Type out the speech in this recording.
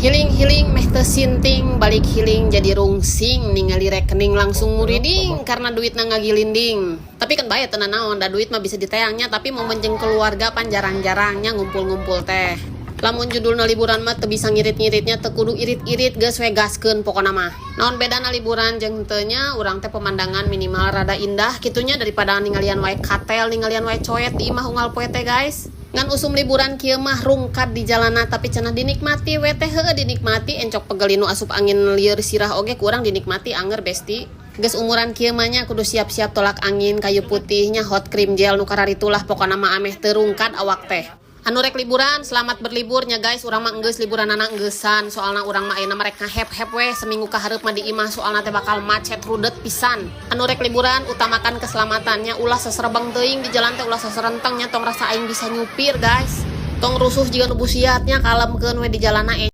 Healing-healing meh teu sinting, balik healing jadi rungsing, ningali rekening langsung muriding karena duitna ngagilinding. Tapi kan bae, teu nanaon, da duit mah bisa diteang nya, tapi momen jeung keluarga pan jarang-jarangnya ngumpul-ngumpul teh. Lamun judulna liburan mah teu bisa ngirit-ngiritnya, teu kudu irit-irit, geus we gaskeun pokona mah. Naon bedana liburan jeung henteu nya? Urang teh pemandangan minimal rada indah kitunya, daripada ningalian wae katel, ningalian wae coet di imah unggal poe teh, guys. Ngan usum liburan kieu mah rungkad di jalana, tapi cenah dinikmati we teh, heueuh dinikmati. Encok pegel linu, asup angin lieur sirah oge kurang dinikmati anger, besti. Geus umuran kieu mah nya kudu siap-siap Tolak Angin, kayu putihnya, hot cream gel nu kararitulah pokona mah, ameh teu rungkad awak teh. Anu rek liburan, selamat berliburnya, guys. Urang mah enggeus liburan anak enggesan, soalna urang mah ayeuna mah rek ngahep-hep we seminggu kahareup mah di imah, soalna teh bakal macet rudet pisan. Anu rek liburan, utamakan keselamatannya, ulah seserebang teuing di jalan teh, ulah seserentengnya, tong rasa aing bisa nyupir, guys. Tong rusuh jiga nu busiatnya, kalemkeun we di jalana.